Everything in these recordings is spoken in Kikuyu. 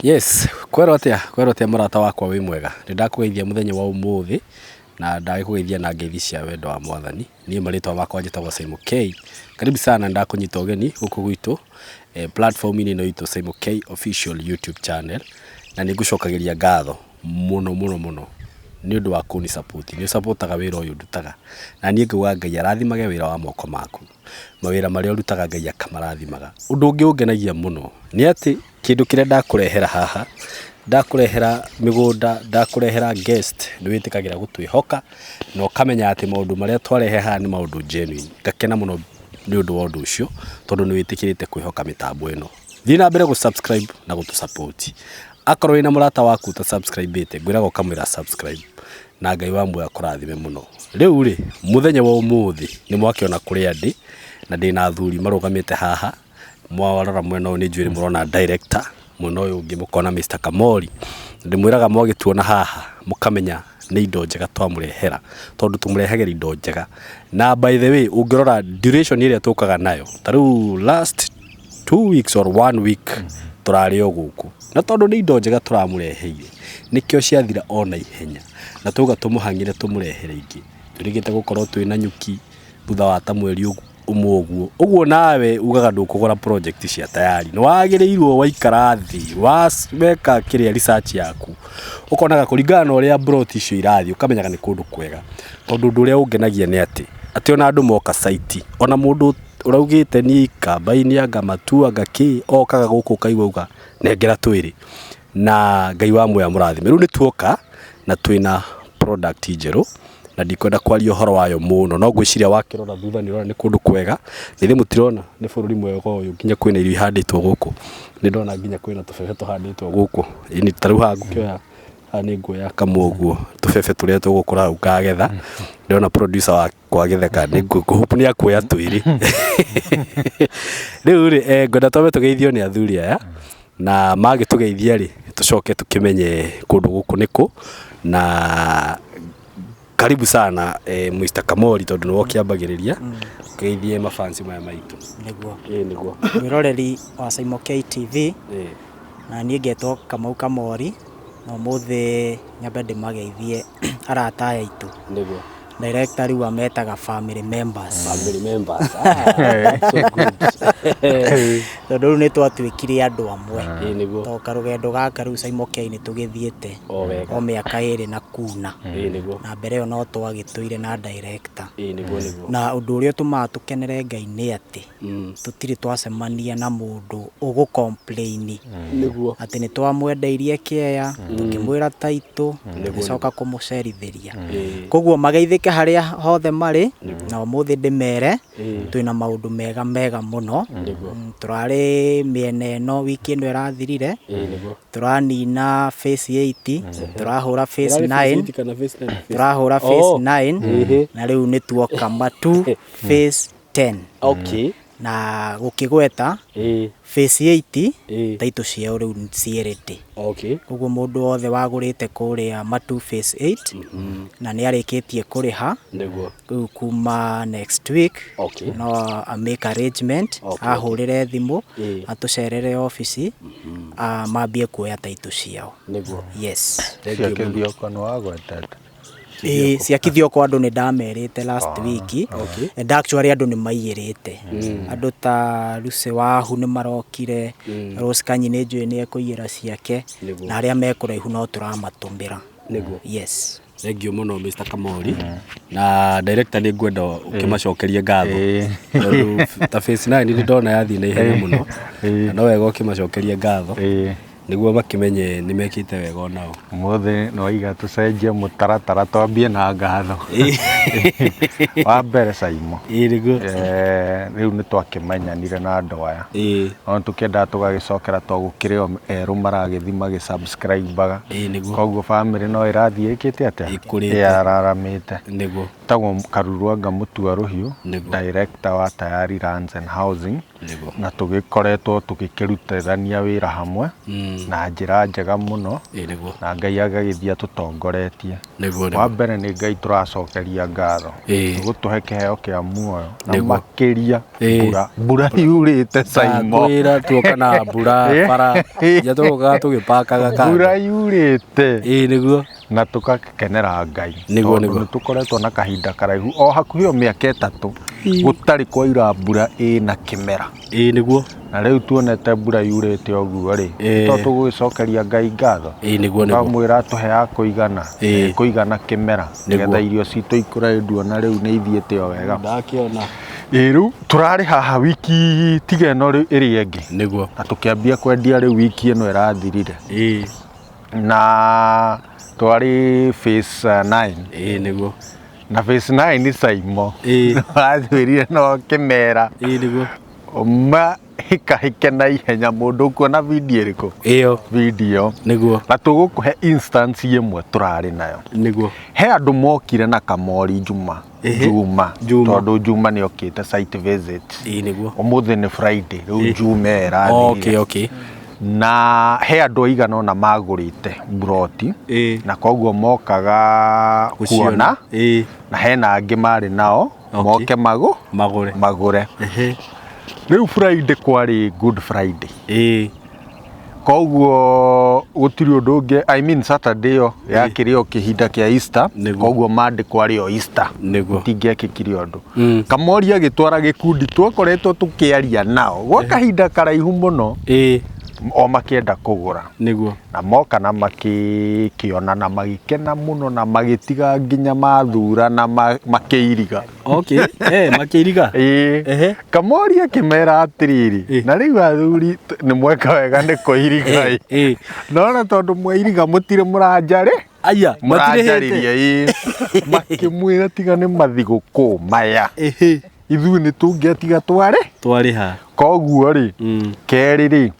Yes, kwerwo atĩa, kwerwo atĩa mũrata wakwa wĩ mwega? Nĩ ndakũgeithia mũthenya wa ũmũthĩ na ndagĩkũgeithia na ngeithi cia wendo wa Mwathani. Niĩ marĩtwa makwa njĩtagwo Simon K. Karibu sana, nĩ ndakũnyita ũgeni gũkũ gwitũ platform-inĩ ĩno itũ Simon K Official YouTube channel, na nĩ ngũcokagĩria ngatho mũno mũno mũno nĩ ũndũ wa kũni support. Nĩ ũcapotaga wĩra ũyũ ndutaga, na niĩ ngauga Ngai arathimage wĩra wa moko maku. Mawĩra marĩa ũrutaga Ngai akamarathimaga. Ũndũ ũngĩ ũngenagia mũno nĩ atĩ kĩndũ kĩrĩa ndakũrehera haha, ndakũrehera mĩgũnda, ndakũrehera guest, nĩ wĩtĩkagĩra gũtwĩhoka na ũkamenya atĩ maũndũ marĩa twarehe haha nĩ maũndũ genuine. Ngakena mũno nĩ ũndũ wa ũndũ ũcio tondũ nĩ wĩtĩkĩrĩte kwĩhoka mĩtambo ĩno. Thiĩ na mbere gũ subscribe na gũtũ support. Akorwo wĩna mũrata waku ũta subscribe ĩte, ngwĩraga ũkamwĩra subscribe na Ngai wa muoyo akũrathime mũno. Rĩu rĩ, mũthenya wa ũmũthĩ nĩ mwakĩona kũrĩa ndĩ na ndĩna athuri marũgamĩte haha. Mwarora mwena ũyũ nĩ njũĩ nĩ mũrona director, mwena ũyũ ũngĩ mũkona Mr Kamori. Ndĩmwĩraga mwagĩtuona haha mũkamenya nĩ indo njega twamũrehera tondũ tũmũrehagĩra indo njega. Na by the way ũngĩrora duration ĩrĩa tũkaga nayo, ta rĩu last 2 weeks or one week tũrarĩ o gũkũ. Na tondũ nĩ indo njega tũramũreheire, nĩkĩo ciathira o na ihenya. Na twauga tũmũhang'ĩre tũmũrehere ingĩ. Twĩrĩgĩte gũkorwo twĩna nyuki thutha wa ta mweri ũmwe ũguo. Ũguo nawe ugaga ndũkũgũra project cia tayari. Nĩ wagĩrĩirwo waikara thĩ, weka kĩrĩa research yaku, ũkonaga kũringana na ũrĩa plot icio irathiĩ, ũkamenyaga nĩ kũndũ kwega. Tondũ ũndũ ũrĩa ũngenagia nĩ atĩ ona andũ moka site, ona mũndũ ũraugĩte niĩ ikamba-inĩ anga matu anga kĩ, okaga gũkũ ũkaigua auga nengera twĩrĩ. Na Ngai wa muoyo amũrathime. Rĩu nĩ tuoka na twĩna product njerũ na ndikwenda kwaria ũhoro wayo mũno, no ngwĩciria wakĩrora thutha nĩ ũrona nĩ kũndũ kwega. Na ithuĩ mũtirona nĩ bũrũri mwega ũyũ nginya kwĩna irio ihandĩtwo gũkũ. Nĩ ndona nginya kwĩna tũbebe tũhandĩtwo gũkũ. Ĩni ta rĩu haha ngũkĩoya haha nĩ nguoya kamwe ũguo tũbebe tũrĩa tũgũkũra hau ngagetha. Ndĩrona producer wakwa agĩtheka nĩ ngũhope nĩ akuoya twĩrĩ. Rĩu rĩ, ngwenda twambe tũgeithio nĩ athuri aya na magĩtũgeithia rĩ, tũcoke tũkĩmenye kũndũ gũkũ nĩ kũ na karibu sana Mr Kamori tondũ nĩwe ũkĩambagĩrĩria ũgeithie mafansi maya maitũ. Nĩguo. Ĩĩ nĩguo. Mwĩroreri wa Simon K TV, na niĩ ngetwo Kamau Kamori, na ũmũthĩ nyambe ndĩmageithie arata aya aitũ. Nĩguo. Director rĩu ametaga family members. Family members. Ah, so good. Tondũ rĩu nĩ twatuĩkire andũ amwe. Ĩĩ nĩguo. To karũgendo gaka rĩu Simon K nĩ tũgĩthiĩte O wega. o mĩaka ĩrĩ na kuna. Ĩĩ nĩguo. Na mbere ĩyo no twagĩtũire na director. Ĩĩ nĩguo nĩguo. Na ũndũ ũrĩa ũtũmaga tũkenere Ngai nĩ atĩ tũtirĩ twacemania na mũndũ ũgũ complain Nĩguo. atĩ nĩ twamwendeirie kĩeya, tũkĩmwĩra taitũ, tũgĩcoka kũmũcerithĩria. Koguo mageithĩke harĩa hothe marĩ, na ũmũthĩ ndĩmere twĩna maũndũ mega mega mũno. Nĩguo. Tũrarĩ mĩena ĩno wiki ĩno ĩrathirire, Ĩĩ nĩguo. Tũranina phase 8, tũrahũra phase Ĩrarĩ phase 9. 8 kana phase 9? Tũrahũra phase 9 na rĩu nĩ tuoka matu phase 10. Na gũkĩgweta phase 8, taitũ ciao rĩu ciĩ ready. Koguo mũndũ wothe wagũrĩte kũrĩa matu phase 8 na nĩ arĩkĩtie kũrĩha, rĩu kuma next week no a make arrangement, ahũrĩre thimũ, atũcerere obici, mambie kuoya taitũ ciao. Yes. Thank you Cia mũno. Kĩthioko nĩ wagwetete? Ĩĩ, cia Kithioko andũ nĩ ndamerĩte last week. And actually andũ nĩ maiyĩrĩte. Andũ ta Lucy Wahu nĩ marokire, Rose Kanyi nĩ njũĩ nĩ ekũiyĩra ciake, na arĩa me kũraihu no tũramatũmĩra. Yes. Thank you mũno Mr Kamori. Na director, nĩ ngwenda ũkĩmacokerie ngatho tondũ ta phase 9 nĩ ndona yathiĩ na ihenya mũno na no wega ũkĩmacokerie ngatho nĩguo makĩmenye nĩ mekĩte wega onao. Ũmũthĩ nĩ waiga tũcenjie mũtaratara, twambie na ngatho. Wa mbere, Saimo, Ĩĩ nĩguo. Rĩu nĩ twakĩmenyanire na andũ aya, no tũkĩendaga tũgagĩcokera to gũkĩrĩ o erũ maragĩthiĩ magĩ-subscribe-aga. Ĩĩ nĩguo. Koguo bamĩrĩ no ĩrathiĩ ĩkĩte atĩa? Ĩkũrĩte. Ĩyararamĩte. Tagwo Karuruanga Mũtua Rũhiũ, director wa Tayari Lands and Housing, na tũgĩkoretwo tũgĩkĩrutithania wĩra hamwe. Na njĩra njega mũno. Ĩĩ nĩguo. Na Ngai agagĩthiĩ atũtongoretie. Nĩguo Wa nĩguo. mbere nĩ Ngai tũracokeria ngatho Ĩĩ. nĩ gũtũhe kĩheo kĩa muoyo na Nĩguo. makĩria Ĩĩ. mbura. Mbura yurĩte Saimo. Ndakwĩra tuoka na mbura bara iria tũgũkaga tũgĩpakaga kando. Mbura yurĩte. Ĩĩ nĩguo. Na tũgakenera Ngai. Nĩguo, Tondũ nĩguo. nĩ tũkoretwo na kahinda karaihu o hakuhĩ o mĩaka 3 gũtarĩ kwaura mbura ĩna kĩmera. Ĩĩ nĩguo. Na rĩu tuonete mbura yurĩte ũguo rĩ, Ĩĩ. to tũgũgĩcokeria Ngai ngatho. Ĩĩ nĩguo nĩguo. Tũkamwĩra atũhe ya kũigana, Ĩĩ. kũigana kĩmera, Nĩguo. nĩgetha irio citũ ikũre nduona rĩu nĩ ithiĩte o wega. Ndakĩona. Ĩĩ rĩu tũrarĩ haha wiki tiga ĩno rĩu ĩrĩa ĩngĩ. Nĩguo. Na tũkĩambia kwendia rĩu wiki ĩno ĩrathirire. Ĩĩ. Na twarĩ phase 9. Ĩĩ nĩguo. Na phase 9 Saimo. Ĩĩ. Watwĩrire no kĩmera. Ĩĩ nĩguo. Mahĩkahĩke na ihenya mũndũ ũkuona video ĩrĩkũ? Ĩyo. Video. Nĩguo. Na tũgũkũhe instance ĩmwe tũrarĩ nayo. Nĩguo. He andũ mokire na kamori Juma. Ĩhĩ. Juma. Juma. Tondũ Juma nĩ okĩte site visit. Ĩĩ nĩguo. Ũmũthĩ nĩ Friday, rĩu Ĩĩ. Juma ĩrathirire. Okay, okay. Na he andũ aigana ũna magũrĩte mburoti. Ĩĩ. Na koguo mokaga kuona. Ĩĩ. Na hena angĩ marĩ nao Okay. moke Magũre. magũre. Ehe. Rĩu Friday kwarĩ Good Friday. Ĩĩ. Koguo gũtirĩ ũndũ ũngĩ, I mean Saturday ĩyo yakĩrĩ o kĩhinda kĩa Easter. Nĩguo. Koguo Monday kwarĩ o Easter. Nĩguo. Gũtingĩekĩkire ũndũ. Kamori agĩtwara gĩkundi twakoretwo tũkĩaria nao gwa kahinda karaihu mũno. Ĩĩ. O makĩenda kũgũra. Nĩguo. Na moka na makĩona na magĩkena mũno na magĩtiga nginya mathura na makĩiriga. Okay. Makĩiriga. Ĩĩ. Ehe. Kamori akĩmera atĩrĩrĩ, Ĩĩ. na rĩu athuri nĩ mweka wega nĩ kũiriga. Ĩĩ, ĩĩ. Nona tondũ mwairiga mũtirĩ mũranjarĩ. Aya, matirĩhĩte. Mũranjarĩria, ĩĩ. Makĩmwĩra tiga nĩ mathigũkũ maya. Ĩhĩ. Ithuĩ nĩ tũngĩatiga tware. Twarĩha. Koguo rĩ, kerĩ rĩ,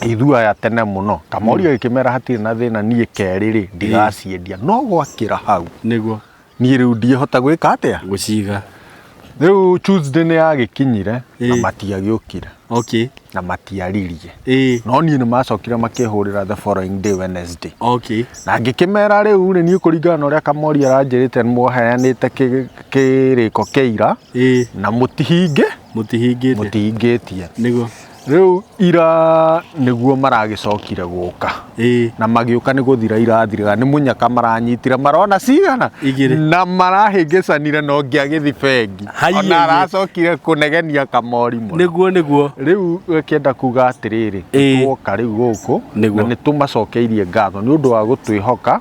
ithuĩ aya tene mũno. Kamori agĩkĩmera hatirĩ na thĩna niĩ kerĩ rĩ, ndigaciendia. No gwakĩra hau. Nĩguo. Niĩ rĩu ndiĩhota gwĩka atĩa? Gũciga. Rĩu Tuesday nĩ yagĩkinyire na Ĩĩ. matiagĩũkire. Okay. Na matiaririe. Ĩĩ. No niĩ nĩ macokire makĩhũrĩra the following day Wednesday. Okay. Na ngĩkĩmera rĩu rĩ, niĩ kũringana na ũrĩa Kamori aranjĩrĩte nĩ mwaheanĩte kĩrĩko kĩa ira. Ĩĩ. Na mũtihinge. Mũtihingĩte. Mũtihingĩtie. Nĩguo. Rĩu ira nĩguo maragĩcokire gũka. Ĩĩ. Na magĩũka nĩ gũthira irathiraga, nĩ mũnyaka maranyitire, marona cigana? Igĩrĩ. Na marahĩngĩcanire na ũngĩ agĩthiĩ bengi. Haiya. Ona aracokire kũnegenia Kamori mũno. Nĩguo, nĩguo. Rĩu ngĩenda kuga atĩrĩrĩ, Ĩĩ. tuoka rĩu gũkũ, Nĩguo. na nĩ tũmacokeirie ngatho nĩ ũndũ wa gũtwĩhoka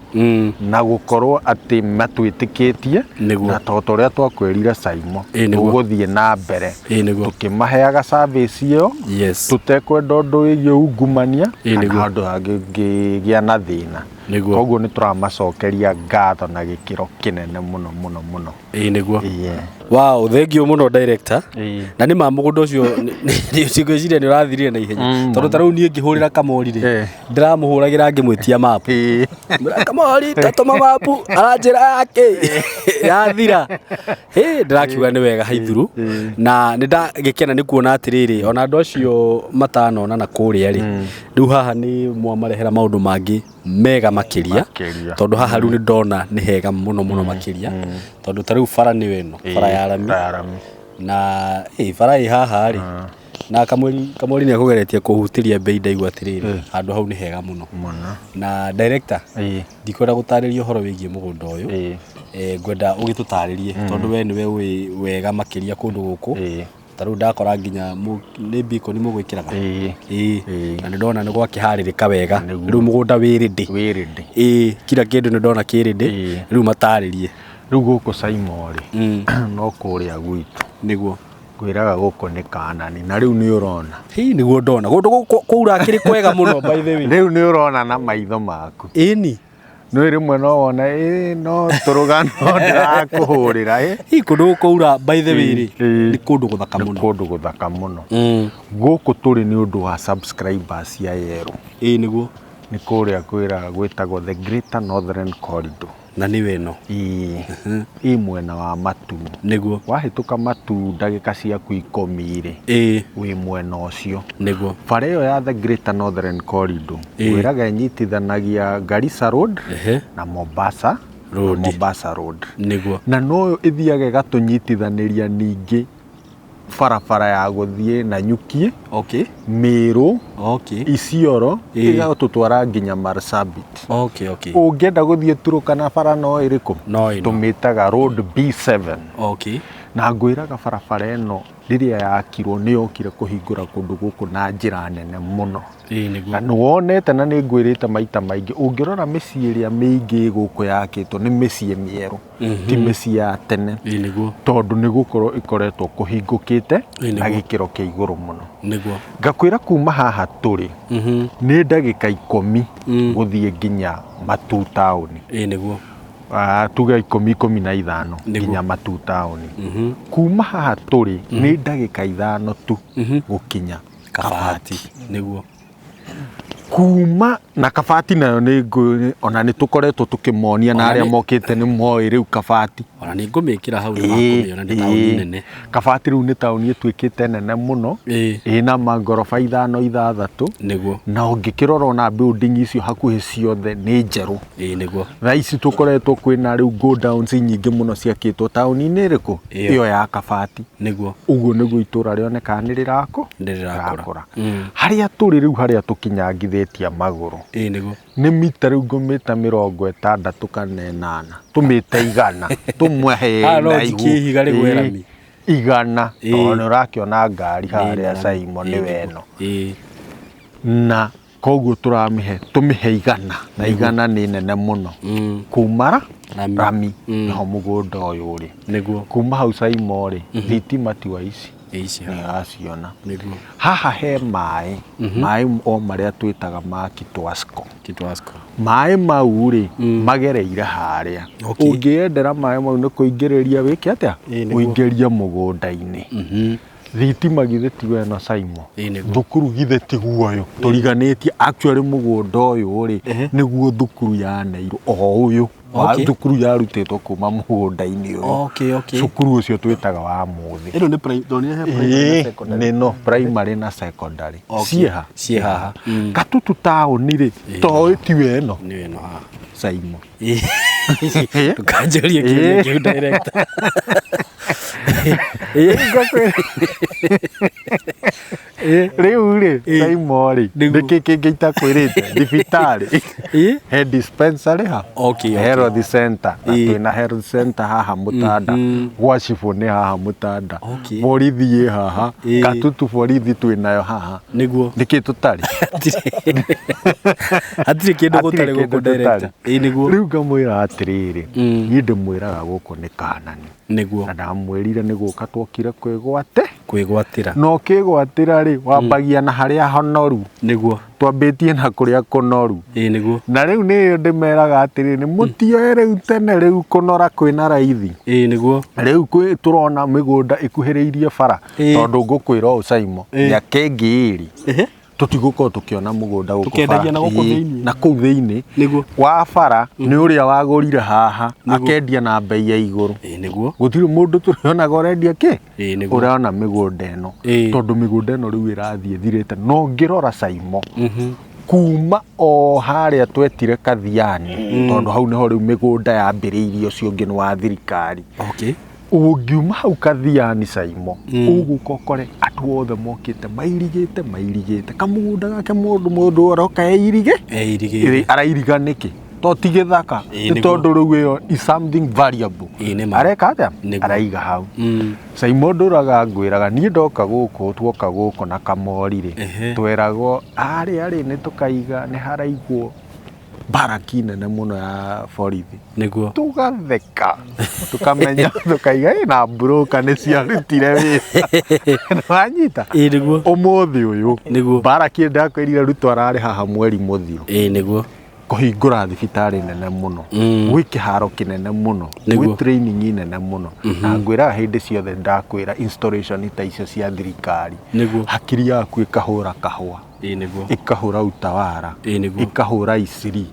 na gũkorwo atĩ matwĩtĩkĩtie. Nĩguo. Na tondũ ũrĩa twakwĩrire Saimo, Ĩĩ, nĩguo. tũgũthiĩ na mbere. Ĩĩ, nĩguo. Tũkĩmaheaga service ĩyo. Yes. Tũtekwenda ũndũ wĩgiĩ ungumania Ĩĩ, kana nĩguo. handũ hangĩgĩa na thĩna. Nĩguo. Koguo nĩ tũramacokeria ngatho na gĩkĩro kĩnene mũno mũno mũno. Ĩĩ, nĩguo. Ĩĩ. Wow, thank you mũno director. Ĩĩ. Na nĩ ma mũgũnda ũcio ngwĩciria nĩ ũrathirire na ihenya. Tondũ ta rĩu niĩ ngĩhũrĩra Kamori rĩ, Ĩĩ. ndĩramũhũragĩra ngĩmwĩtia map. Ĩĩ. Mwĩra, Kamori tatũma mapu, aranjĩra akĩ yathira. Hĩ, ndĩrakiuga nĩ wega haithuru. Na nĩ ndagĩkena nĩ kuona atĩrĩrĩ, ona andũ acio matanona na kũrĩa rĩ, rĩu haha nĩ mwamarehera maũndũ mangĩ mega makĩria. Makĩria. Tondũ haha rĩu nĩ ndona nĩ hega mũno mũno makĩria. Tondũ ta rĩu bara nĩyo ĩno, bara ya rami. Bara ya rami. Na bara ĩ haha rĩ, na Kamweri nĩ akũgeretie kũhutĩria bei ndaigua atĩrĩrĩ, handũ hau nĩ hega mũno. Mũno. Na director, Ĩĩ. ndikwenda gũtarĩria ũhoro wĩgiĩ mũgũnda ũyũ. Ĩĩ. Ngwenda ũgĩtũtarĩrie tondũ we nĩwe ũĩ wega makĩria kũndũ gũkũ. Ĩĩ. Ta rĩu ndakora nginya nĩ beacon mũgwĩkĩraga. Ĩĩ. Ĩĩ. Ĩĩ. Na nĩ ndona nĩ gwakĩharĩrĩka wega. Nĩguo. Rĩu mũgũnda wĩ ready. Wĩ ready. Ĩĩ, kila kĩndũ nĩ ndona kĩ ready. Ĩĩ. Rĩu matarĩrie. Rĩu gũkũ Saimo rĩ, no kũrĩa gwitũ. Nĩguo. Ngwĩraga gũkũ nĩ Kanani na rĩu nĩ ũrona. Hii nĩguo ndona. Kũndũ gũkũ kwaura kĩrĩ kwega mũno by the way. Rĩu nĩ ũrona na maitho maku. Ĩni. Nĩ rĩmwe no wone, ĩ, no tũrũgano ndĩrakũhũrĩra, ĩ. Hii kũndũ gũkũ kwaura by the way rĩ, Ĩĩ. nĩ kũndũ gũthaka Nĩ mũno. kũndũ gũthaka mũno. Gũkũ tũrĩ nĩ ũndũ wa subscribers a Yerũ. Ĩĩ nĩguo. Nĩ kũrĩa kwĩra gwĩtagwo the Greater Northern Corridor. Na nĩwe ĩno. Ĩĩ, ĩ mwena wa Matu. Nĩguo. Wahĩtũka Matu ndagĩka ciaku 10 rĩ, wĩ mwena ũcio. Nĩguo. Bara ĩyo ya the Greater Northern Corridor ngwĩraga ĩnyitithanagia Garissa Road na Mombasa Road. Mombasa Road. Nĩguo. Na noyo ĩthiaga ĩgatũnyitithanĩria ningĩ barabara ya gũthiĩ Nanyuki, Meru, Isiolo, ĩgatũtwara nginya Marsabit. Ũngĩenda gũthiĩ Turkana bara no ĩrĩkũ? No ĩno. Tũmĩtaga Road B7. Na ngwĩraga barabara ĩno rĩrĩa yakirwo nĩ yokire kũhingũra kũndũ gũkũ na njĩra nene mũno. Nĩguo. Na nĩ wonete na nĩ ngwĩrĩte maita maingĩ, ũngĩrora mĩciĩ ĩrĩa mĩingĩ gũkũ yakĩtwo nĩ mĩciĩ mĩerũ, ti mĩciĩ ya tene. Nĩguo. Tondũ nĩ gũkorwo ĩkoretwo kũhingũkĩte na gĩkĩro kĩa igũrũ mũno. Nĩguo. Ngakwĩra kuma haha tũrĩ nĩ ndagĩka 10 gũthiĩ nginya Matu taũni. Nĩguo. Tuge 10 15 nginya Matu taũni. Kuma haha tũrĩ nĩ ndagĩka 5 tu gũkinya Kabati. Nĩguo. Kuma na Kabati nayo nĩ ona nĩ tũkoretwo tũkĩmonia na arĩa mokĩte nĩ moĩ rĩu Kabati. Ona nĩ ngũmĩkĩra hau nĩ makũmĩona nĩ taũni nene. Kabati rĩu nĩ taũni ĩtuĩkĩte nene mũno. Ĩna mangoroba 5 6. Nĩguo. Na ũngĩkĩrora ona building icio hakuhĩ ciothe nĩ njerũ. Nĩguo. Thaa ici tũkoretwo kwĩna rĩu go downs nyingĩ mũno ciakĩtwo taũni-inĩ ĩrĩkũ? Ĩyo ya Kabati. Nĩguo. Ũguo nĩguo itũra rĩonekaga nĩ rĩrakũra. Harĩa tũrĩ rĩu harĩa tũkinyangithĩtie magũrũ. Nĩguo. Nĩ mita rĩu ngũmĩta 60 kana 8. Tũmĩte 100. Tũmũhe no njikie ihiga rĩgwe rami. 100. Tondũ nĩ ũrakĩona ngari harĩa Saimo nĩwe ĩno. Na koguo tũramĩhe tũmĩhe 100 na 100 nĩ nene mũno. Kuma rami nĩho mũgũnda ũyũ ũrĩ. Nĩguo. Kuma hau Saimo rĩ, thitima ti wa ici. Ici nĩ ũraciona. Nĩguo. Haha he maĩ, maĩ o marĩa twĩtaga ma Kitwasco. Kitwasco. Maĩ mau rĩ, magereire harĩa. Ũngĩendera maĩ mau nĩ kũingĩrĩria wĩke atĩa? Ũingĩrie mũgũnda-inĩ. Thitima githĩ tiguo ĩno Saimo. Thukuru githĩ tiguo ũyũ. Tũriganĩtie actually mũgũnda ũyũ rĩ, nĩguo thukuru yaneirwo o ũyũ. Thukuru yarutĩtwo kuma mũgũnda-inĩ ũyũ. Cukuru ũcio twĩtaga wa Mũthĩ. Ĩno nĩ primary na secondary. Nĩ no primary na secondary. Ciĩha? Ciĩ haha. Gatutu taũni rĩ, to tiwe ĩno. Nĩ ĩno haha. Saimo. Ndũkanjũrie kĩũria kĩu director. Rĩu rĩ, Saimo rĩ, nĩkĩ kĩngĩ itakwĩrĩte? Thibitarĩ. He dispensary ha? Health center. Na twĩna health center haha Mũtanda. Gwa cibũ nĩ haha Mũtanda. Borithi ĩ haha. Gatutu borithi twĩnayo haha. Nĩguo. Nĩkĩ tũtarĩ? Hatirĩ kĩndũ gũtarĩ gũkũ director. Nĩguo. Rĩu ngamwĩra atĩrĩrĩ, niĩ ndĩmwĩraga gũkũ nĩ Kanani. Nĩguo. Na ndamwĩrire nĩ gũka twokire kwĩgwate. Kwĩgwatĩra. Na ũkĩgwatĩra rĩ, wambagia na harĩa honoru. Nĩguo. Twambĩtie na kũrĩa kũnoru. Nĩguo. Na rĩu nĩyo ndĩmeraga atĩrĩrĩ, nĩ mũtioe rĩu tene rĩu kũnora kwĩna raithi. Nĩguo. Rĩu tũrona mĩgũnda ĩkuhĩrĩirie bara. Tondũ ngũkwĩra ũũ Saimo, mĩaka ĩngĩ 2. Tũtigũkorwo tũkĩona mũgũnda gũkũ Tũkĩendagia bara. na gũkũ thĩinĩ. Na kũu thĩinĩ. Nĩguo. Wa bara nĩ ũrĩa wagũrire haha, akendia na bei ya igũrũ. Nĩguo. Gũtirĩ mũndũ tũrĩonaga ũrendia kĩ? Nĩguo. Ũrona mĩgũnda ĩno. Tondũ mĩgũnda ĩno rĩu ĩrathiĩ ĩthirĩte. No ngĩrora Saimo, kuma o harĩa twetire Kathiani, tondũ hau nĩho rĩu mĩgũnda yambĩrĩirie, ũcio ũngĩ nĩ wa thirikari. Ũngiuma hau Kathiani Saimo, ũgũka ũkore andũ othe mokĩte mairigĩte mairigĩte. Kamũgũnda gake mũndũ aroka eirige? Eirigĩte. Arairiga nĩkĩ? To ti gĩthaka. Nĩ tondũ rĩu ĩyo is something valuable. Areka atĩa? Araiga hau. Saimo ndũraga ngwĩraga, niĩ ndoka gũkũ, tuoka gũkũ na Kamori rĩ, tweragwo harĩa rĩ nĩ tũkaiga, nĩ haraigwo baraki nene mũno ya borithi. Nĩguo. Tũgatheka, tũkamenya, tũkaiga ĩna broker nĩ ciarutire wĩra. Nĩwanyita? Nĩguo. Ũmũthĩ ũyũ. Nĩguo. Baraki ndakwĩrire Ruto ararĩ haha mweri mũthiru. Nĩguo. Kũhingũra thibitarĩ nene mũno. Gwĩ kĩharo kĩnene mũno. Gwĩ training nene mũno. Na ngwĩraga hĩndĩ ciothe ndakwĩra installation ta icio cia thirikari. Nĩguo. Hakiri yaku ĩkahũra kahũa. Nĩguo. Ĩkahũra Utawara. Nĩguo. Ĩkahũra Isiri.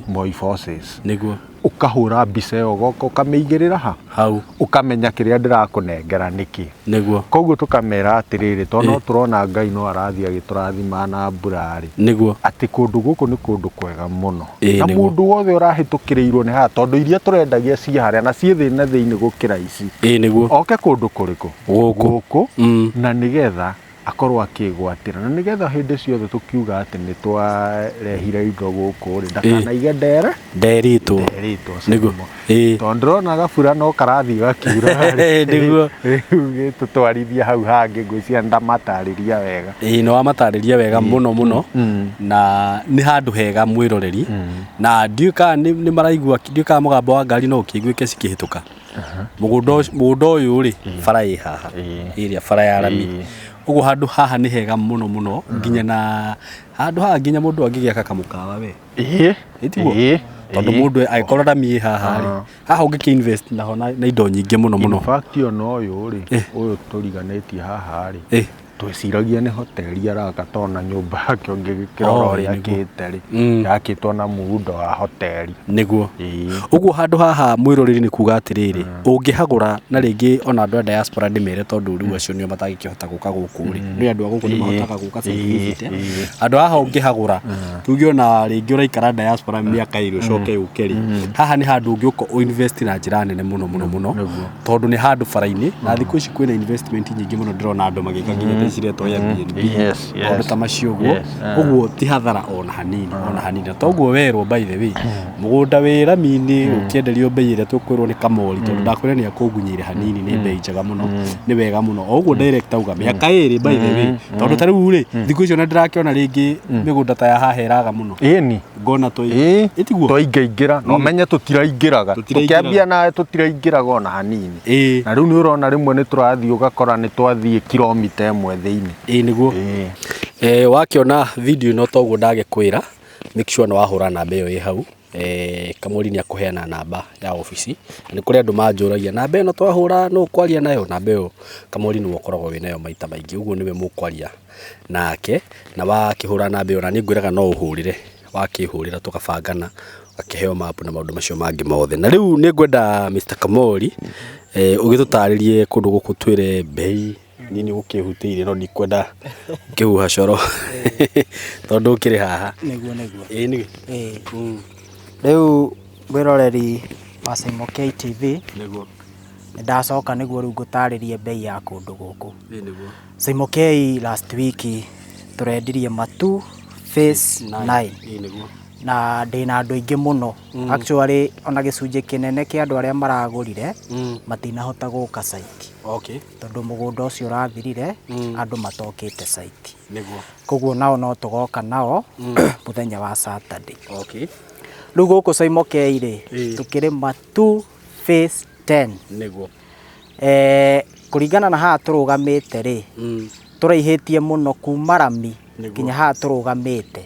Moi Forces. Nĩguo. Ũkahũra mbica ĩyo ũgoka ũkamĩigĩrĩra ha Hau. Ũkamenya kĩrĩa ndĩrakũnengera nĩkĩ. Koguo tũkamera atĩrĩrĩ, tondũ no tũrona Ngai no arathiĩ agĩtũrathima na mbura rĩ, atĩ kũndũ gũkũ nĩ kũndũ kwega mũno. Na mũndũ wothe ũrahĩtũkĩrĩirwo nĩ haha, tondũ iria tũrendagia ciĩ harĩa na ciĩ thĩ na thĩinĩ gũkĩra ici, oke kũndũ kũrĩkũ? Gũkũ. Na nĩgetha akorwo akĩgwatĩra, na nĩgetha hĩndĩ ciothe tũkiuga atĩ nĩ twarehire indo gũkũ rĩ, ndakanaige ndere Nderitwo. Nderitwo. Tondũ ndĩrona gabura no karathiĩ gakiura. Rĩu gĩtũtwarithia hau hangĩ, ngwĩciria ndamatarĩria wega. Ĩĩ, nĩ wamatarĩria wega mũno mũno. Na nĩ handũ hega mwĩroreri, na ndiũĩ kana nĩ maraigua, ndiũĩ kana mũgambo wa ngari no ũkĩiguĩke cikĩhĩtũka. Mũgũnda ũyũ rĩ, bara ĩ haha, ĩrĩa bara ya rami. Ũguo handũ haha nĩ hega mũno mũno, nginya na handũ haha nginya mũndũ angĩgĩaka kamũkawa we. Ĩtiguo? Tondũ mũndũ angĩkorwo rami ĩ haha rĩ, haha ũngĩkĩ invest naho na indo nyingĩ mũno mũno. In fact, ona ũyũ rĩ, ũyũ tũriganĩtie haha rĩ, twĩciragia nĩ hoteli araka, tondũ na nyũmba yake ũngĩgĩkĩrora ũrĩa akĩte rĩ, yakĩtwo na muundo wa hoteli. Nĩguo. Ũguo handũ haha mwĩroreri nĩ kuga atĩrĩrĩ, ũngĩhagũra na rĩngĩ ona andũ a diaspora ndĩmere, tondũ rĩu acio nĩo matangĩkĩhota gũka gũkũ rĩ, nĩ andũ a gũkũ nĩ mahotaga gũka site visit. Handũ haha ũngĩhagũra, tuge ona rĩngĩ ũraikara diaspora mĩaka 2 ũcoke ũke rĩ, haha nĩ handũ ũngĩũka ũinvest na njĩra nene mũno mũno mũno, tondũ nĩ handũ bara-inĩ, na thikũ ici kwĩna investment nyingĩ mũno, ndĩrona andũ magĩka nginya ta ici iretwo Airbnb, maũndũ ta macio ũguo. Ũguo ti hathara ona hanini, ona hanini. Na toguo werwo, by the way, mũgũnda wĩ rami-inĩ ũkĩenderio mbei ĩrĩa tũkwĩrwo nĩ Kamori, tondũ ndakwĩra nĩ akũngunyĩire hanini, nĩ mbei njega mũno, nĩ wega mũno. O ũguo director auga, mĩaka 2, by the way, tondũ ta rĩu rĩ, thikũ icio na ndĩrakĩona rĩngĩ mĩgũnda ta ya haha ĩraga mũno. Ĩni. Ngona ĩtiguo? Twaingaingĩra na ũmenye tũtiraingĩraga. Tũtiraingĩraga. Tũkĩambia nawe tũtiraingĩraga ona hanini. Na rĩu nĩ ũrona rĩmwe nĩ tũrathiĩ ũgakora nĩ twathiĩ kilomita 1 thĩinĩ. Ĩĩ nĩguo. Wakĩona video ĩno toguo ndagĩkwĩra, make sure nĩ wahũra namba ĩyo ĩ hau. Kamori nĩ akũheana namba ya obici, na nĩ kũrĩ andũ manjũragia namba ĩno twahũra nũ ũkwaria nayo. Namba ĩyo Kamori nĩwe ũkoragwo wĩ nayo maita maingĩ, ũguo nĩwe mũkwaria nake, na wakĩhũra namba ĩyo na niĩ ngwĩraga no ũhũrĩre, wakĩhũrĩra tũgabangana, ũgakĩheo map na maũndũ macio mangĩ mothe. Na rĩu nĩ ngwenda Mr. Kamori, ũgĩtũtarĩrie kũndũ gũkũ, twĩre mbei. Niĩ nĩ gũkĩhutĩire no ndikwenda ngĩhuha coro tondũ ũkĩrĩ haha. Nĩguo nĩguo. Ĩĩ nĩ. Rĩu mwĩroreri wa Saimo K TV, Nĩguo. nĩ ndacoka nĩguo rĩu ngũtarĩrie mbei ya kũndũ gũkũ. Ĩĩ nĩguo. Saimo K, last week tũrendirie Matu phase 9. Ĩĩ nĩguo. Na ndĩna andũ aingĩ mũno. Actually, ona gĩcunjĩ kĩnene kĩa andũ arĩa maragũrire matinahota gũka site. Tondũ mũgũnda ũcio ũrathirire andũ matokĩte site. Koguo nao no tũgoka nao mũthenya wa Saturday. Rĩu gũkũ Saimo K rĩ, tũkĩrĩma 2 phase 10. Kũringana na haha tũrũgamĩte rĩ, tũraihĩtie mũno kuma rami nginya haha tũrũgamĩte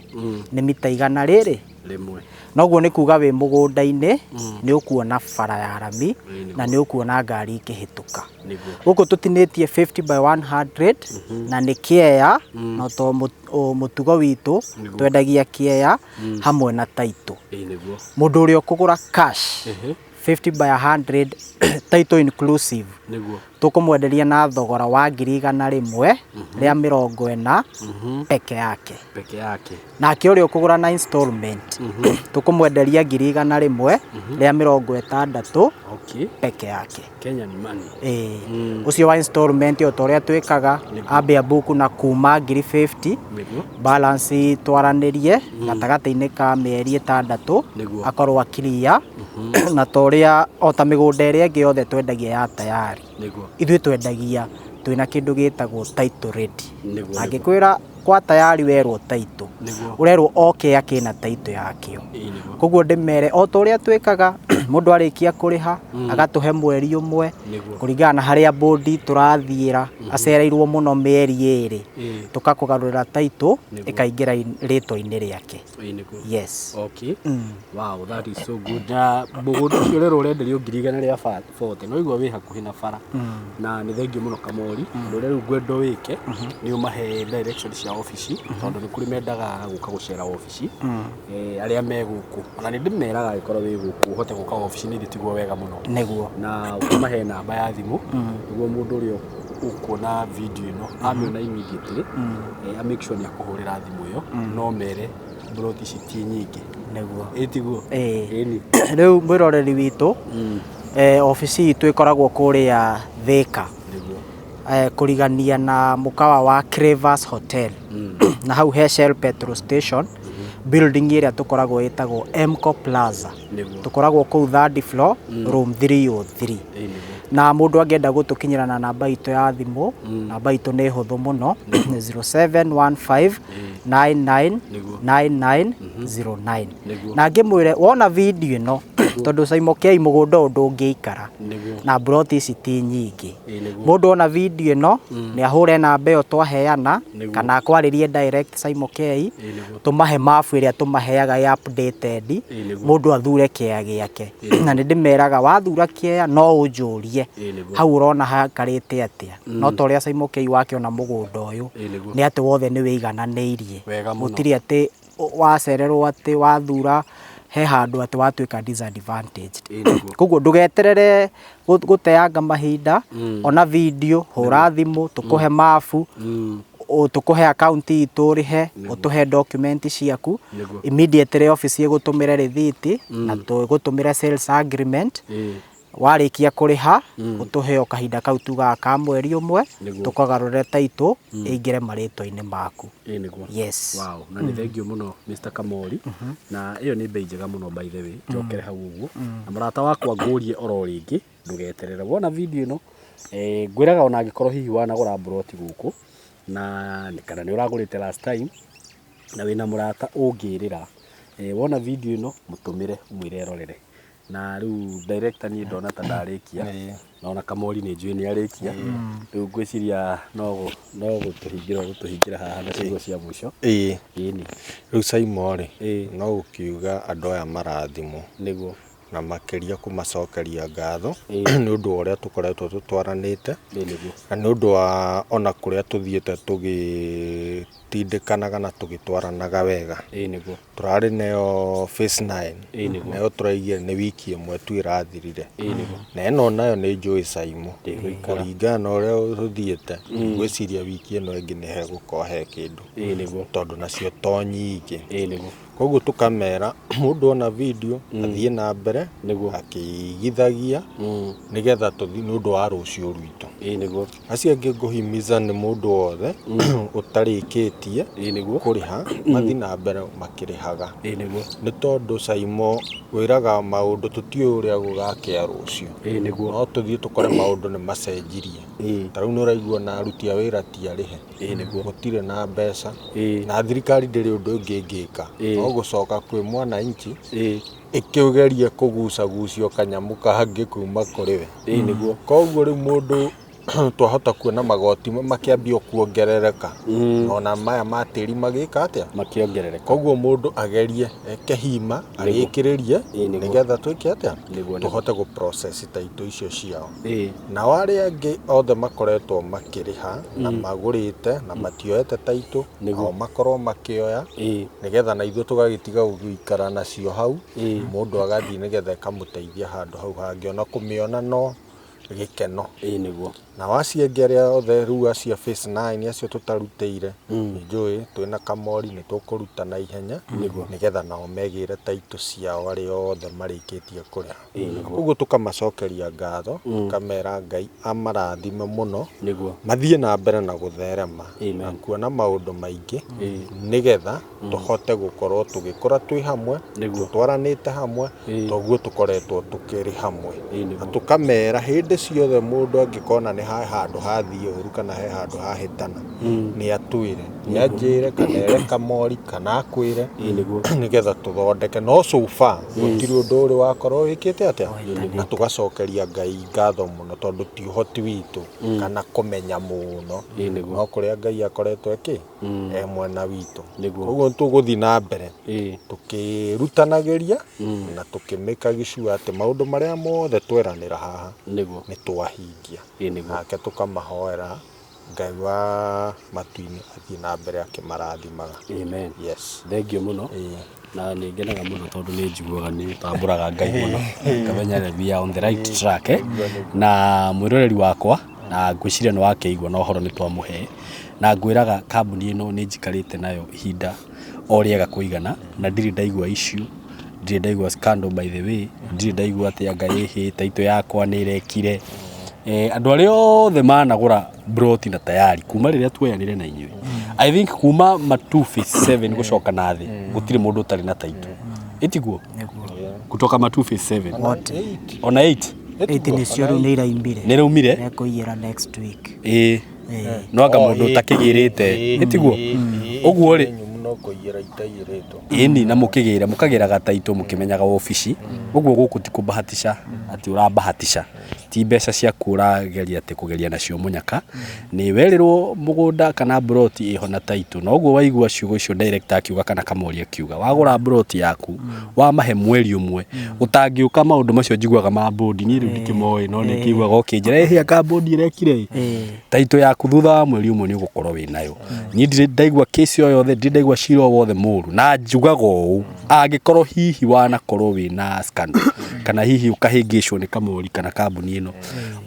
nĩ mita igana rĩrĩ 1. Noguo nĩ kuga wĩ mũgũnda-inĩ nĩ ũkuona bara ya rami na nĩ ũkuona ngari ikĩhĩtũka. Gũkũ tũtinĩtie 50 by 100 na nĩ kĩea, no to mũtugo witũ twendagia kĩea hamwe na title. Mũndũ ũrĩa ũkũgũra cash 50 by 100 title inclusive, tũkũmwenderia na thogora wa 140,000 peke yake. Peke yake. Nake ũrĩa ũkũgũra na installment, tũkũmwenderia 160,000 peke yake. Kenyan money. Ĩĩ. Ũcio wa installment, o ta ũrĩa twĩkaga, ambe ambuku na kuma 50,000, balance twaranĩrie gatagatĩ-inĩ ka mĩeri 6, akorwo akiria na ta ũrĩa o ta mĩgũnda ĩrĩa ĩngĩ yothe twendagia ya tayari. Ithuĩ twendagia twĩna kĩndũ gĩtagwo title ready. Angĩkwĩra kwa tayari, werwo title, ũrerwo o kĩa kĩna title yakĩo. Koguo ndĩmere o ta ũrĩa twĩkaga, mũndũ arĩkia kũrĩha agatũhe mweri 1, kũringana na harĩa bũndi tũrathiĩra, acereirwo mũno mĩeri 2, tũkakũgarũrĩra title ĩkaingĩra rĩtwa-inĩ rĩake. Yes. Okay. Wow, that is so good. Na mũgũnda ũcio ũrerwo ũrenderio 140,000, no igua wĩ hakuhĩ na bara. Na nĩ thengiũ mũno Kamori. Ũndũ ũrĩa rĩu ngwenda wĩke nĩ ũmahe direction cia obici, tondũ nĩ kũrĩ mendaga gũka gũcera obici, arĩa me gũkũ. Ona nĩ ndĩmeraga angĩkorwo wĩ gũkũ ũhote gũka obici nĩ tiguo wega mũno. Nĩguo. Na ũkĩmahe namba ya thimũ nĩguo mũndũ ũrĩa ũkuona video ĩno amĩona immediately, a make sure nĩ akũhũrĩra thimũ ĩyo, no mere mburoti ici ti nyingĩ. Nĩguo. Ĩ tiguo? Ĩĩ. Ĩni. Rĩu mwĩroreri witũ, obici itũ ĩkoragwo kũrĩa Thĩka. Nĩguo. Kũrigania na mũkawa wa Cravers Hotel, na hau he Shell petrol station, building ĩrĩa tũkoragwo ĩtagwo Mco Plaza. Nĩguo. Tũkoragwo kũu third floor, room 303. Ĩĩ nĩguo. Na mũndũ angĩenda gũtũkinyĩra na namba itũ ya thimũ, namba itũ nĩ hũthũ mũno, 0715 99 Nĩguo. 9909. Nĩguo. Na ngĩmwĩre wona video ĩno, tondũ Saimo K mũgũnda ũyũ ndũngĩikara Nĩguo. na mburoti ici ti nyingĩ. Ĩĩ nĩguo. Mũndũ ona video ĩno nĩ ahũre namba ĩyo twaheana, Nĩguo. kana akwarĩrie direct Saimo K, Ĩĩ nĩguo. tũmahe mabu ĩrĩa tũmaheaga ya updated. Ĩĩ nĩguo. Mũndũ athure kĩea gĩake, na nĩ ndĩmeraga wathura kĩea no ũnjũrie Ĩĩ nĩguo. hau ũrona hakarĩte atĩa. No ta ũrĩa Saimo K wakĩona mũgũnda ũyũ, Ĩĩ nĩguo. nĩ atĩ wothe nĩ wĩigananĩirie. Wega mũno. Gũtirĩ atĩ wacererwo atĩ wathura he handũ atĩ watuĩka disadvantaged. Ĩĩ nĩguo. Koguo ndũgeterere gũteanga mahinda, ona video hũra thimũ tũkũhe mabu, tũkũhe akaunti itũ ũrĩhe, ũtũhe document ciaku. Nĩguo. Immediately office ĩgũtũmĩre rĩthiti na tũgũtũmĩre sales agreement. Ĩĩ. Warĩkia kũrĩha, ũtũhe o kahinda kau tugaga ka mweri ũmwe, Nĩguo. tũkagarũre taitũ ĩingĩre marĩtwa-inĩ maku. Ĩĩ nĩguo. Yes. Wow, na nĩ thank you mũno Mr. Kamori. Na ĩyo nĩ mbei njega mũno, by the way, njokere hau ũguo. Na mũrata wakwa ngũrie oro rĩngĩ, ndũgeterere wona video ĩno, ngwĩraga ona angĩkorwo hihi wanagũra mburoti gũkũ na kana nĩ ũragũrĩte last time na wĩna mũrata ũngĩrĩra, wona video ĩno mũtũmĩre ũmwĩre erorere. Na rĩu director, niĩ ndona ta ndarĩkia, na ona Kamori nĩ njũĩ nĩ arĩkia. Rĩu ngwĩciria no gũtũhingĩra gũtũhingĩra haha na ciugo cia mũico. Ĩĩ. Ĩni. Rĩu Saimo rĩ, Ĩĩ. no gũkiuga andũ aya marathimwo, Nĩguo. na makĩria kũmacokeria ngatho Ĩĩ. nĩ ũndũ wa ũrĩa tũkoretwo tũtwaranĩte, Ĩĩ nĩguo. na nĩ ũndũ wa ona kũrĩa tũthiĩte tũgĩtindĩkanaga na tũgĩtwaranaga wega. Ĩĩ nĩguo. Tũrarĩ nayo phase 9, Ĩĩ nĩguo. nayo tũraigire nĩ wiki ĩmwe tu ĩrathirire, Ĩĩ nĩguo. na ĩno nayo nĩ njũĩ Saimo Ndĩgũikara. kũringana na ũrĩa tũthiĩte, ngwĩciria wiki ĩno ĩngĩ nĩ hegũkorwo he kĩndũ, Ĩĩ nĩguo. tondũ nacio to nyingĩ. Ĩĩ nĩguo. Koguo tũkamera mũndũ ona video athiĩ na mbere Nĩguo. akĩigithagia, nĩgetha tũthiĩ nĩ ũndũ wa rũciũ rwitũ. Ĩĩ nĩguo. Acio angĩ ngũhimiza nĩ mũndũ wothe ũtarĩkĩtie Ĩĩ nĩguo. kũrĩha mathiĩ na mbere makĩrĩhaga, Ĩĩ nĩguo. nĩ tondũ Saimo wĩraga maũndũ tũtiũĩ ũrĩa gũgakĩa rũciũ. Ĩĩ nĩguo. No tũthiĩ tũkore maũndũ nĩ macenjirie. Ĩĩ. Ta rĩu nĩ ũraigua na aruti a wĩra ti arĩhe, Ĩĩ nĩguo. gũtirĩ na mbeca, Ĩĩ. na thirikari ndĩrĩ ũndũ ũngĩ ĩngĩka Ĩĩ. no gũcoka kwĩ mwananchi Ĩĩ. ĩkĩgerie kũgucagucio kanyamũ kangĩ kuma kũrĩ we. Ĩĩ nĩguo. Koguo rĩu mũndũ twahota kuona magoti makĩambia kuongerereka, ona maya ma tĩri magĩka atĩa, Makĩongerereka. Koguo mũndũ agerie eke hima arĩkĩrĩrie, Ĩĩ, nĩguo. nĩgetha twĩke atĩa, Nĩguo, nĩguo. tũhote gũ process taitũ icio ciao. Ĩĩ. Nao arĩa angĩ othe makoretwo makĩrĩha na magũrĩte na matioete taitũ, Nĩguo. nao makorwo makĩoya, Ĩĩ. nĩgetha na ithuĩ tũgagĩtiga gũikara nacio hau. Ĩĩ. Mũndũ agathiĩ nĩgetha ĩkamũteithia handũ hau hangĩ, ona kũmĩona no gĩkeno. Ĩĩ nĩguo. Na acio angĩ arĩa othe rĩu acio a phase 9 acio tũtarutĩire, nĩ njũĩ twĩna Kamori nĩ tũkũruta na ihenya, Nĩguo. nĩgetha nao megĩre taitũ ciao arĩa othe marĩkĩtie kũrĩha. Ĩĩ nĩguo. Ũguo tũkamacokeria ngatho, tũkamera Ngai amarathime mũno, Nĩguo. mathiĩ na mbere na gũtherema Amen. na kuona maũndũ maingĩ, Ĩĩ. nĩgetha tũhote gũkorwo tũgĩkũra twĩ hamwe, Nĩguo. tũtwaranĩte hamwe, Ĩĩ. toguo tũkoretwo tũkĩrĩ hamwe. Ĩĩ nĩguo. Na tũkamera hĩndĩ ciothe mũndũ angĩkona nĩ he handũ hathiĩ ũru kana he handũ hahĩtana, nĩ atwĩre, nĩ anjĩre kana ere Kamori kana akwĩre, Ĩĩ nĩguo. nĩgetha tũthondeke. No so far gũtirĩ ũndũ ũrĩ wakorwo wĩkĩte atĩa, na tũgacokeria Ngai ngatho mũno, tondũ ti ũhoti witũ kana kũmenya mũno, Ĩĩ nĩguo. no kũrĩa Ngai akoretwo ĩkĩ e mwena witũ. Nĩguo. Koguo tũgũthiĩ na mbere tũkĩrutanagĩria na tũkĩmĩka sure atĩ maũndũ marĩa mothe tweranĩra haha Nĩguo. nĩ twahingia. Ĩĩ nĩguo. Nake tũkamahoera Ngai wa matu-inĩ athiĩ na mbere akĩmarathimaga. Amen. Yes. Thank you mũno. Ĩĩ. Na nĩ ngenaga mũno tondũ nĩ njiguaga nĩ ũtambũraga Ngai mũno, ngamenya we are on the right track, eh? Na mwĩroreri wakwa, na ngwĩciria nĩ wakĩigua na ũhoro nĩ twamũhe, na ngwĩraga kambuni ĩno nĩ njikarĩte nayo ihinda o rĩega kũigana, na ndirĩ ndaigua issue, ndirĩ ndaigua scandal, by the way, ndirĩ ndaigua atĩ anga ĩhĩ taitũ yakwa nĩ ĩrekire. Andũ arĩa othe managũra broti na tayari kuma rĩrĩa tuoyanire na inyuĩ, I think kuma Matu Phase 7 gũcoka na thĩ, gũtirĩ mũndũ ũtarĩ na taitũ, ĩtiguo? Kutoka Matu Phase 7 Wote. Ona 8. 8 nĩcio rĩu nĩ iraimbire. Nĩ raumire. Mekũiyĩra next week. Ĩĩ, no anga mũndũ ũtakĩgĩrĩte, ĩtiguo ũguo rĩ? No kũiyĩra itaiyĩrĩtwo. Ĩni, na mũkĩgĩra mũkagĩraga taitũ mũkĩmenyaga wobici ũguo gũkũ ti kũbahatisha, atĩ ũrabahatisha, ti mbeca ciaku ũrageria atĩ kũgeria nacio mũnyaka, nĩ werĩrwo mũgũnda kana broti ĩho na taitũ, na ũguo waigua ciugo icio director akiuga kana kamori akiuga, wagũra broti yaku wamahe mweri ũmwe ũtangĩũka, maũndũ macio njiguaga ma bodi niĩ rĩu ndikĩmoĩ, no nĩ kĩiguaga ũkĩnjĩra ĩhĩ anga bodi ĩrekire ĩ taitũ yaku, thutha wa mweri ũmwe nĩ ũgũkorwo wĩ nayo. Niĩ ndirĩ ndaigua kesi o yothe, ndirĩ ndaigua cira o wothe mũru, na njugaga ũũ, angĩkorwo hihi wanakorwo wĩna scandal kana hihi ũkahĩngĩcwo nĩ kamori kana kambuni ĩno,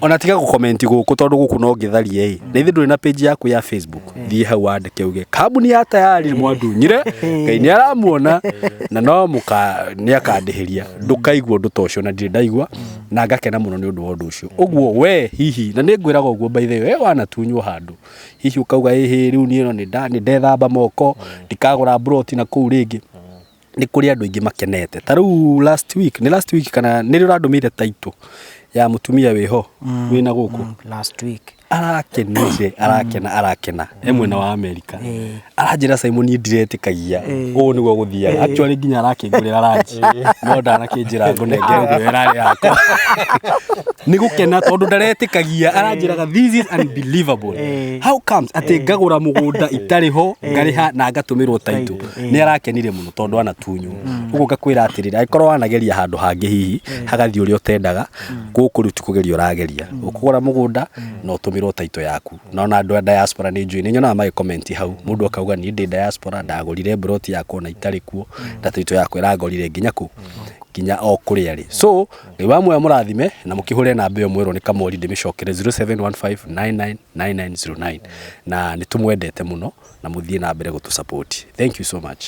ona tiga gũcomment gũkũ, tondũ gũkũ no ngĩtharie ĩ, na ithe ndũrĩ na page yaku ya Facebook, thiĩ hau wandĩke uge kambuni ya tayari nĩ mwandunyire, Ngai nĩ aramuona na no mũka nĩ akandĩhĩria. Ndũkaigua ũndũ ta ũcio, na ndirĩ ndaigua, na ngakena mũno nĩ ũndũ wa ũndũ ũcio. Ũguo we hihi, na nĩ ngwĩraga ũguo, by the way, we wanatunywo handũ hihi ũkauga ĩhĩ rĩu niĩ no nĩ ndethamba moko, ndikagũra broti na kũu rĩngĩ, nĩ kũrĩ andũ aingĩ makenete. Ta rĩu last week, nĩ last week kana nĩ rĩ ũrandũmĩire taitũ ya mũtumia wĩho wĩna gũkũ? Last week. Arakenire, arakena, arakena e mwena wa Amerika. Aranjĩra, "Simon, niĩ ndiretĩkagia ũũ nĩguo gũthiaga." Actually nginya arakĩngũrĩra ranji, no ndanakĩnjĩra ngũnengere ũguo ĩrarĩ yakwa nĩ gũkena, tondũ ndaretĩkagia. Aranjĩraga, "This is unbelievable. How comes atĩ ngagũra mũgũnda itarĩ ho, ngarĩha na ngatũmĩrwo taitũ?" Nĩ arakenire mũno tondũ anatunywo ũguo. Ngakwĩra atĩrĩrĩ, angĩkorwo wanageria handũ hangĩ hihi hagathiĩ ũrĩa ũtendaga, gũkũ rĩu ti kũgeria ũrageria, ũkũgũra mũgũnda na ũtũmĩrwo taitũ yaku. Na ona andũ a diaspora nĩ njũĩ nĩ nyonaga magĩcomment hau, mũndũ akauga, "Niĩ ndĩ diaspora, ndagũrire broti yakwa ona itarĩ kuo, na taitũ yakwa ĩrangorire nginya kũ nginya o kũrĩa rĩ." So Ngai wa muoyo mũrathime, na mũkĩhũre namba ĩyo mwerwo nĩ kamori ndĩmĩcokere, 0715999909, na nĩ tũmwendete mũno, na mũthiĩ na mbere gũtũ support. Thank you so much.